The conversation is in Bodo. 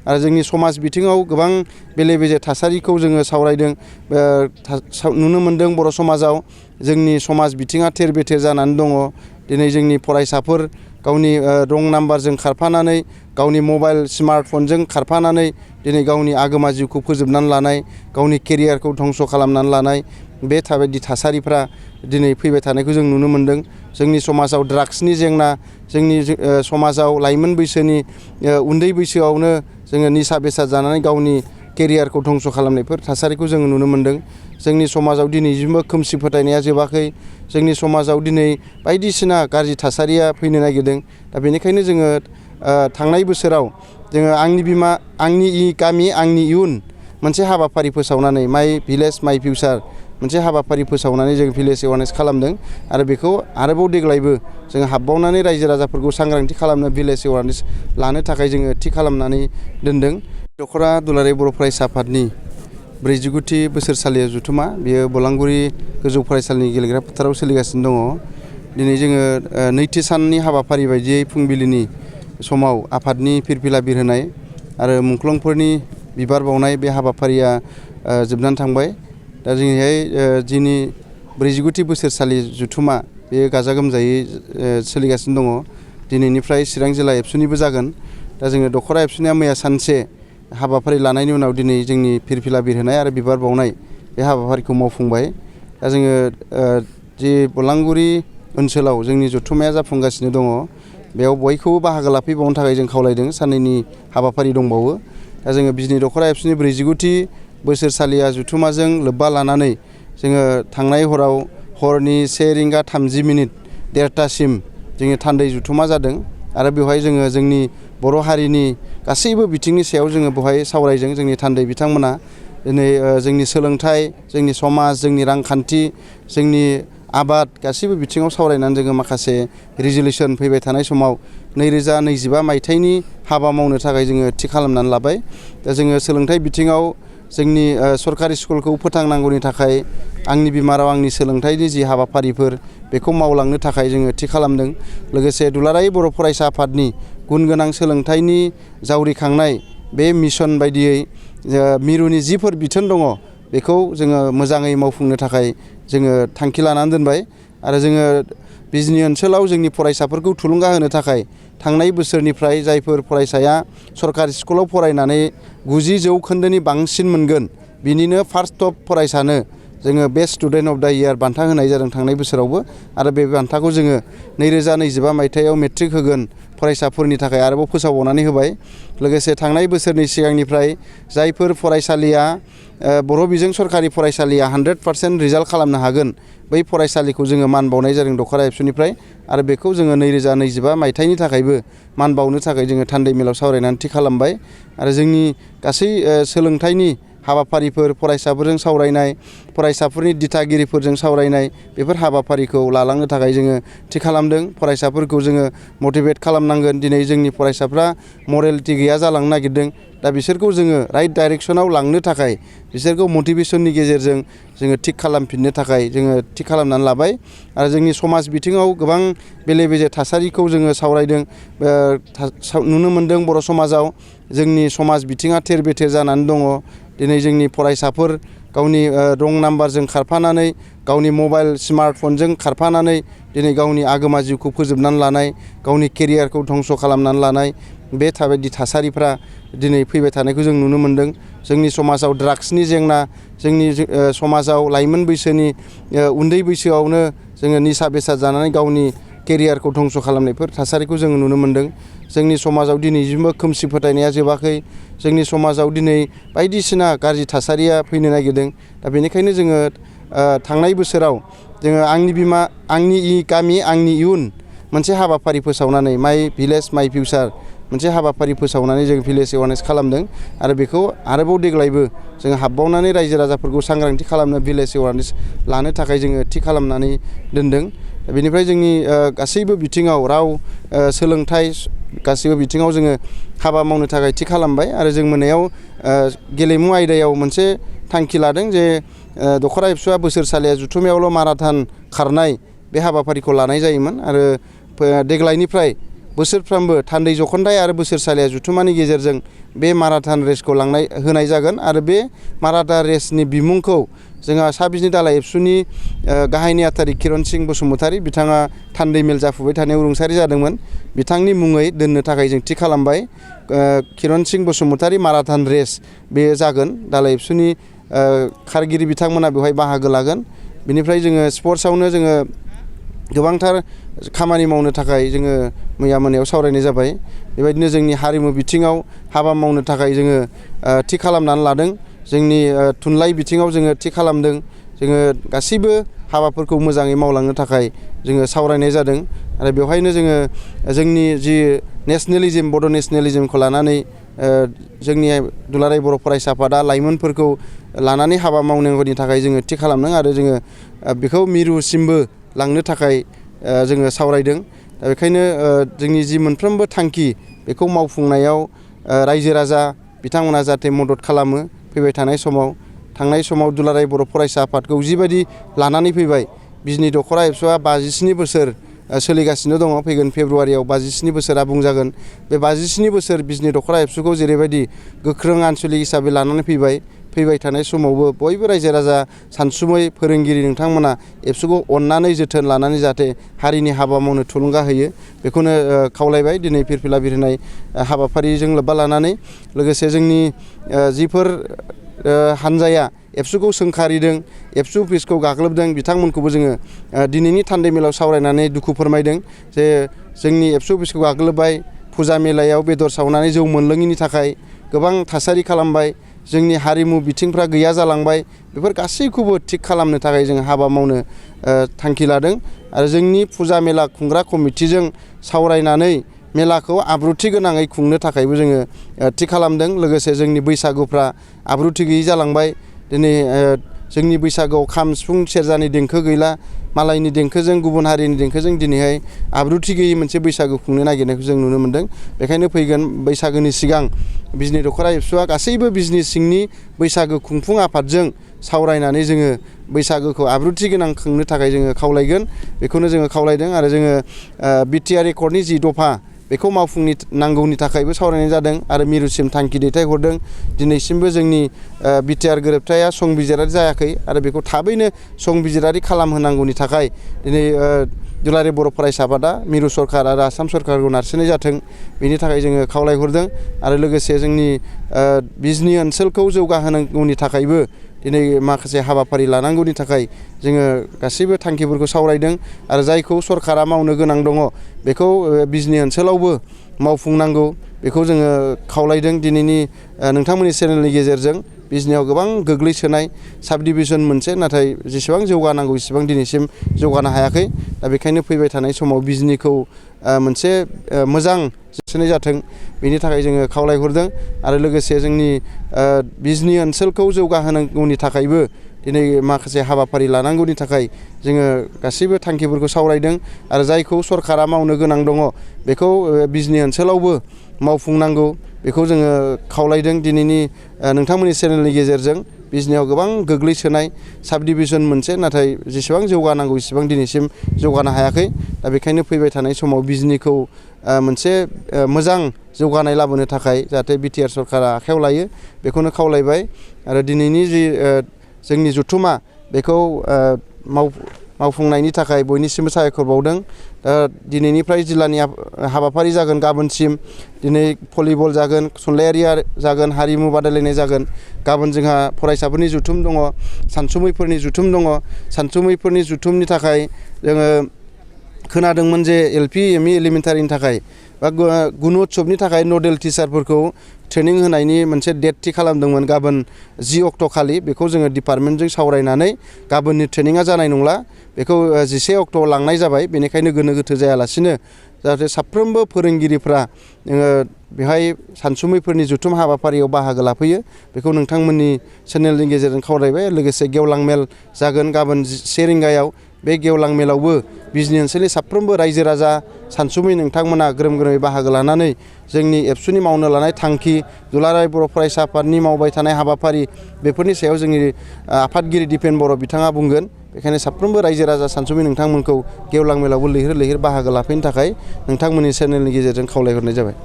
आरो जोंनि समाज बिथिङाव गोबां बेले बेजे थासारिखौ जोङो सावरायदों नुनो मोन्दों। बर' समाजाव जोंनि समाज बिथिङा थेर बेथेर जानानै दङ। दिनै जोंनि फरायसाफोर गावनि रं नाम्बारजों खारफानानै गावनि मबाइल स्मार्टफनजों खारफानानै दिनै गावनि आगोमा जिउखौ फोजोबनानै लानाय, गावनि केरियारखौ धंस' खालामनानै लानाय बे बायदि थासारिफ्रा दिनै फैबाय थानायखौ जों नुनो मोन्दों। जोंनि समाजाव ड्राग्सनि जेंना, जोंनि समाजाव लाइमोन बैसोनि उन्दै बैसोआवनो जोङो निसा बेसाद जानानै गावनि केरियारखौ धंस' खालामनायफोर थासारिखौ जोङो नुनो मोन्दों। जोंनि समाजाव दिनैसिमबो खोमसि फोथायनाया जोबाखै। जोंनि समाजाव दिनै बायदिसिना गाज्रि थासारिया फैनो नागिरदों। दा बेनिखायनो जोङो थांनाय बोसोराव जोङो आंनि बिमा आंनि गामि आंनि इयुन मोनसे हाबाफारि फोसावनानै माइ भिलेज माइ फिउचार मोनसे हाबाफारि फोसावनानै जों भिलेज एवारनेस खालामदों आरो बेखौ आरोबाव देग्लायबो जों हाबबावनानै रायजो राजाफोरखौ सांग्रांथि खालामनो भिलेज एवारनेस लानो थाखाय जोङो थि खालामनानै दोनदों। दख'रा दुलाराय बर' फरायसा आफादनि 49थि बोसोरसालि जथुमा बेयो बलांगुरि गोजौ फरायसालिनि गेलेग्रा फोथाराव सोलिगासिनो दङ। दिनै जोङो नैथि साननि हाबाफारि बायदियै फुंबिलिनि समाव आफादनि फिरफिला बिरहोनाय आरो मुंख्लंफोरनि बिबार बावनाय बे हाबाफारिया जोबनानै थांबाय। दा जोंनिहाय दिनै 49थि बोसोरसालि जथुमा बेयो गाजा गोमजायै सोलिगासिनो दङ। दिनैनिफ्राय चिरां जिल्ला एबसुनिबो जागोन। दा जोङो दख'रा एबसुनिया मैया सानसे हाबाफारि लानायनि उनाव दिनै जोंनि फिरफिला बिरहोनाय आरो बिबार बावनाय बे हाबाफारिखौ मावफुंबाय। दा जोङो जि बलांगुरि ओनसोलाव जोंनि जथुमाया जाफुंगासिनो दङ, बेयाव बयखौबो बाहागो लाफैबावनो थाखाय जों खावलायदों। साननैनि हाबाफारि दंबावो। दा जोङो बिजनि दख'रा एबसुनि 49थि बोसोरसालिया जथुमाजों लोब्बा लानानै जोङो थांनाय हराव हरनि 1:30 1:30सिम जोंनि थान्दै जथुमा जादों आरो बेवहाय जोङो जोंनि बर' हारिनि गासैबो बिथिंनि सायाव जोङो बेवहाय सावरायदों। जोंनि थान्दै बिथांमोना दिनै जोंनि सोलोंथाइ, जोंनि समाज, जोंनि रांखान्थि, जोंनि आबाद गासैबो बिथिङाव सावरायनानै जोङो माखासे रिजलिउसन फैबाय थानाय समाव 2025 मायथाइनि हाबा मावनो थाखाय जोङो थि खालामनानै लाबाय। दा जोङो सोलोंथाइ बिथिङाव जोंनि सरकारि स्कुलखौ फोथांनांगौनि थाखाय आंनि बिमा राव आंनि सोलोंथाइनि जि हाबाफारिफोर बेखौ मावलांनो थाखाय जोङो थि खालामदों। लोगोसे दुलाराय बर' फरायसा आफादनि गुन गोनां सोलोंथाइनि जावरिखांनाय बे मिशन बायदियै मिरुनि जिफोर बिथोन दङ बेखौ जोङो मोजाङै मावफुंनो थाखाय जोङो थांखि लानानै दोनबाय। आरो जोङो बिजनि ओनसोलाव जोंनि फरायसाफोरखौ थुलुंगा होनो थाखाय थांनाय बोसोरनिफ्राय जायफोर फरायसाया सरकारि स्कुलाव फरायनानै 90% बांसिन मोनगोन बिनिनो फार्स्ट टप फरायसानो जोङो best student of the year बान्था होनाय जादों थांनाय बोसोरावबो। आरो बे बान्थाखौ जोङो 2025 मायथाइयाव मेट्रिक होगोन फरायसाफोरनि थाखाय आरोबाव फोसावबावनानै होबाय। लोगोसे थांनाय बोसोरनि सिगांनिफ्राय जायफोर फरायसालिया बर' बिजों सरकारि फरायसालिया 100% रिजाल्ट खालामनो हागोन बै फरायसालिखौ जोङो मान बावनाय जादों दख'रा एबसुनिफ्राय। आरो बेखौ जोङो 2025 मायथाइनि थाखायबो मान बावनो थाखाय जोङो थान्दै मेलाव सावरायनानै थि खालामबाय। आरो जोंनि गासै सोलोंथाइनि हाबाफारिफोर, फरायसाफोरजों सावरायनाय, फरायसाफोरनि दिथागिरिफोरजों सावरायनाय बेफोर हाबाफारिखौ लालांनो थाखाय जोङो थि खालामदों। फरायसाफोरखौ जोङो मटिभेट खालामनांगोन। दिनै जोंनि फरायसाफ्रा मरेलिटि गैया जालांनो नागिरदों। दा बिसोरखौ जोङो राइट डाइरेक्सनाव लांनो थाखाय बिसोरखौ मटिभेसननि गेजेरजों जोङो थिग खालामफिननो थाखाय जोङो थि खालामनानै लाबाय। आरो जोंनि समाज बिथिङाव गोबां बेले बेजे थासारिखौ जोङो सावरायदों नुनो मोन्दों। बर' समाजाव जोंनि समाज बिथिङा थेर बेथेर जानानै दङ। दिनै जोंनि फरायसाफोर गावनि रं नाम्बारजों खारफानानै गावनि मबाइल स्मार्टफनजों खारफानानै दिनै गावनि आगोमा जिउखौ फोजोबनानै लानाय, गावनि केरियारखौ धंस' खालामनानै लानाय बे बायदि थासारिफ्रा दिनै फैबाय थानायखौ जों नुनो मोन्दों। जोंनि समाजाव ड्राग्सनि जेंना, जोंनि समाजाव लाइमोन बैसोनि उन्दै बैसोआवनो जोङो निसा बेसाद जानानै गावनि केरियारखौ धंस' खालामनायफोर थासारिखौ जोङो नुनो मोन्दों। जोंनि समाजाव दिनैसिमबो खोमसि फोथायनाया जोबाखै। जोंनि समाजाव दिनै बायदिसिना गाज्रि थासारिया फैनो नागिरदों। दा बेनिखायनो जोङो थांनाय बोसोराव जोङो आंनि बिमा आंनि गामि आंनि इयुन मोनसे हाबाफारि फोसावनानै माइ भिलेज माइ फिउचार मोनसे हाबाफारि फोसावनानै जों भिलेज एवारनेस खालामदों आरो बेखौ आरोबाव देग्लायबो जों हाबबावनानै रायजो राजाफोरखौ सांग्रांथि खालामनो भिलेज एवारनेस लानो थाखाय जोङो थि खालामनानै दोनदों। बेनिफ्राय जोंनि गासैबो बिथिङाव राव, सोलोंथाइ गासैबो बिथिङाव जोङो हाबा मावनो थाखाय थि खालामबाय। आरो जों मोनायाव गेलेमु आयदायाव मोनसे थांखि लादों जे दख'रा एबसुआ बोसोरसालिया जथुमायावल' माराथन खारनाय बे हाबाफारिखौ लानाय जायोमोन। आरो देग्लायनिफ्राय बोसोरफ्रोमबो थान्दै जख'न्थाय आरो बोसोरसालिया जुथुमानि गेजेरजों बे माराथन रेसखौ होनाय जागोन आरो बे माराथन रेसनि बिमुंखौ जोंहा सा बिजनि दालाइ एबसुनि गाहाय नेहाथारि किरण सिंह बसुमतारी बिथाङा थान्दै मेल जाफुबाय थानायाव रुंसारि जादोंमोन बिथांनि मुङै दोननो थाखाय जों थि खालामबाय किरण सिंह बसुमतारी माराथन रेस बे जागोन दालाइ एबसुनि खारगिरि बिथांमोना बेवहाय बाहागो लागोन बेनिफ्राय जोङो स्पर्ट्सआवनो जोङो गोबांथार खामानि मावनो थाखाय जोङो मैया मोनायाव सावरायनाय जाबाय बेबायदिनो जोंनि हारिमु बिथिङाव हाबा मावनो थाखाय जोङो थि खालामनानै लादों जोंनि थुनलाइ बिथिङाव जोङो थि खालामदों जोङो गासैबो हाबाफोरखौ मोजाङै मावलांनो थाखाय जोङो सावरायनाय जादों आरो बेवहायनो जोङो जोंनि जि नेसनेलिज्म बड' नेसनेलिज्मखौ लानानै जोंनि दुलाराय बर' फरायसा आफादा लाइमोनफोरखौ लानानै हाबा मावनांगौनि थाखाय जोङो थि खालामदों आरो जोङो बेखौ मिरुसिमबो लांनो थाखाय जोङो सावरायदों दा बेखायनो जोंनि जि मोनफ्रोमबो थांखि बेखौ मावफुंनायाव रायजो राजा बिथांमोना जाहाथे मदद खालामो फैबाय थानाय समाव थांनाय समाव दुलाराय बर' फरायसा आफादखौ जिबायदि लानानै फैबाय बिजनि दख'रा एबसुआ 57 बोसोर सोलिगासिनो दङ फैगोन फेब्रुवारियाव 57 बोसोरा बुंजागोन बे 57 बोसोर बिजनि दख'रा एबसुखौ जेरैबायदि गोख्रों आनसलिक हिसाबै लानानै फैबाय थानाय समावबो बयबो रायजो राजा सानसुमै फोरोंगिरि नोंथांमोना एबसुखौ अननानै जोथोन लानानै जाहाथे हारिनि हाबा मावनो थुलुंगा होयो बेखौनो खावलायबाय दिनै फिरफिला बिरहोनाय हाबाफारिजों लोब्बा लानानै लोगोसे जोंनि जिफोर हानजाया एबसुखौ सोंखारिदों एबसु अफिसखौ गाग्लोबदों बिथांमोनखौबो जोङो दिनैनि थान्दै मेलाव सावरायनानै दुखु फोरमायदों जे जोंनि एबसु अफिसखौ गाग्लोबबाय फुजा मेलायाव बेदर सावनानै जौ मोनलोङिनि थाखाय गोबां थासारि खालामबाय जोंनि हारिमु बिथिंफ्रा गैया जालांबाय बेफोर गासैखौबो थिग खालामनो थाखाय जों हाबा मावनो थांखि लादों आरो जोंनि फुजा मेला खुंग्रा कमिटिजों सावरायनानै मेलाखौ आब्रुथि गोनाङै खुंनो थाखायबो जोङो थि खालामदों लोगोसे जोंनि बैसागुफ्रा आब्रुथि गैयै जालांबाय दिनै जोंनि बैसागुआव खाम सिफुं सेरजानि देंखो गैला मालायनि देंखोजों गुबुन हारिनि देंखोजों दिनैहाय आब्रुथि गैयै मोनसे बैसागु खुंनो नागिरनायखौ जों नुनो मोन्दों बेखायनो फैगोन बैसागोनि सिगां बिजनि दख'रा एबसुआ गासैबो बिजनि सिंनि बैसागो खुंफुं आफादजों सावरायनानै जोङो बैसागोखौ आब्रुथि गोनां खुंनो थाखाय जोङो खावलायगोन बेखौनो जोङो खावलायदों आरो जोङो बिटिआर एकर्डनि जि दफा बेखौ मावफुंनांगौनि थाखायबो सावरायनाय जादों आरो मिरुसिम थांखि दैथायहरदों दिनैसिमबो जोंनि बिटिआर गोरोबथाया संबिजिरारि जायाखै आरो बेखौ थाबैनो संबिजिरारि खालामहोनांगौनि थाखाय दिनै दुलाराय बर' फरायसा आफादा मिरु सरकार आरो आसाम सरकारखौ नारसिननाय जाथों बेनि थाखाय जोङो खावलायहरदों आरो लोगोसे जोंनि बिजनि ओनसोलखौ जौगाहोनांगौनि थाखायबो दिनै माखासे हाबाफारि लानांगौनि थाखाय जोङो गासैबो थांखिफोरखौ सावरायदों आरो जायखौ सरकारा मावनो गोनां दङ बेखौ बिजनि ओनसोलावबो मावफुंनांगौ बेखौ जोङो खावलायदों दिनैनि नोंथांमोननि चेनेलनि गेजेरजों बिजनियाव गोबां गोग्लैसोनाय साब डिभिजन मोनसे नाथाय जेसेबां जौगानांगौ इसेबां दिनैसिम जौगानो हायाखै दा बेखायनो फैबाय थानाय समाव बिजनिखौ मोनसे मोजां सोनाय जाथों बेनि थाखाय जोङो खावलायहरदों आरो लोगोसे जोंनि बिजनि ओनसोलखौ जौगाहोनांगौनि थाखायबो दिनै माखासे हाबाफारि लानांगौनि थाखाय जोङो गासैबो थांखिफोरखौ सावरायदों आरो जायखौ सरकारा मावनो गोनां दङ बेखौ बिजनि ओनसोलावबो मावफुंनांगौ बेखौ जोङो खावलायदों दिनैनि नोंथांमोननि चेनेलनि गेजेरजों बिजनियाव गोबां गोग्लैसोनाय साब डिभिजन मोनसे नाथाय जेसेबां जौगानांगौ इसेबां दिनैसिम जौगानो हायाखै दा बेखायनो फैबाय थानाय समाव बिजनिखौ मोनसे मोजां जौगानाय लाबोनो थाखाय जाहाथे बिटिआर सरकारा आखायाव लायो बेखौनो खावलायबाय आरो दिनैनि जि जोंनि जथुमा बेखौ मावफुंनायनि थाखाय बयनिसिमबो साबायखर बावदों दिनैनिफ्राय जिल्लानि हाबाफारि जागोन गाबोनसिम दिनै भलिबल जागोन थुनलाइयारि जागोन हारिमु बादायलायनाय जागोन गाबोन जोंहा फरायसाफोरनि जथुम दङ सानसुमैफोरनि जथुम दङ सानसुमैफोरनि जथुमनि थाखाय जोङो खोनादोंमोन जे एलपि एमइ एलिमेन्टारिनि थाखाय बा गुन उत्सबनि थाखाय नडेल टिचारफोरखौ ट्रेनिं होनायनि मोनसे डेट थि खालामदोंमोन गाबोन 10 अक्ट' खालि बेखौ जोङो डिपार्टमेन्टजों सावरायनानै गाबोननि ट्रेनिङा जानाय नंला बेखौ 11 अक्ट'आव लांनाय जाबाय बेनिखायनो गोनो गोथो जायालासिनो जाहाथे साफ्रोमबो फोरोंगिरिफ्रा बेहाय सानसुमैफोरनि जथुम हाबाफारियाव बाहागो लाफैयो बेखौ नोंथांमोननि चेनेलनि गेजेरजों खावलायबाय लोगोसे गेवलां मेल जागोन गाबोन 1 रिंगायाव बे गेवलां मेलावबो बिजनि ओनसोलनि साफ्रोमबो रायजो राजा सानसुमै नोंथांमोना ग्रोम ग्रोमै बाहागो लानानै जोंनि एबसुनि मावनो लानाय थांखि दुलाराय बर' फरायसा आफादनि मावबाय थानाय हाबाफारि बेफोरनि सायाव जोंनि आफादगिरि दिपेन बर' बिथाङा बुंगोन बेखायनो साफ्रोमबो रायजो राजा सानसुमै नोंथांमोनखौ गेवलां मेलावबो लैहोर लैहोर बाहागो लाफैनो थाखाय नोंथांमोननि चेनेलनि गेजेरजों खावलायहरनाय जाबाय।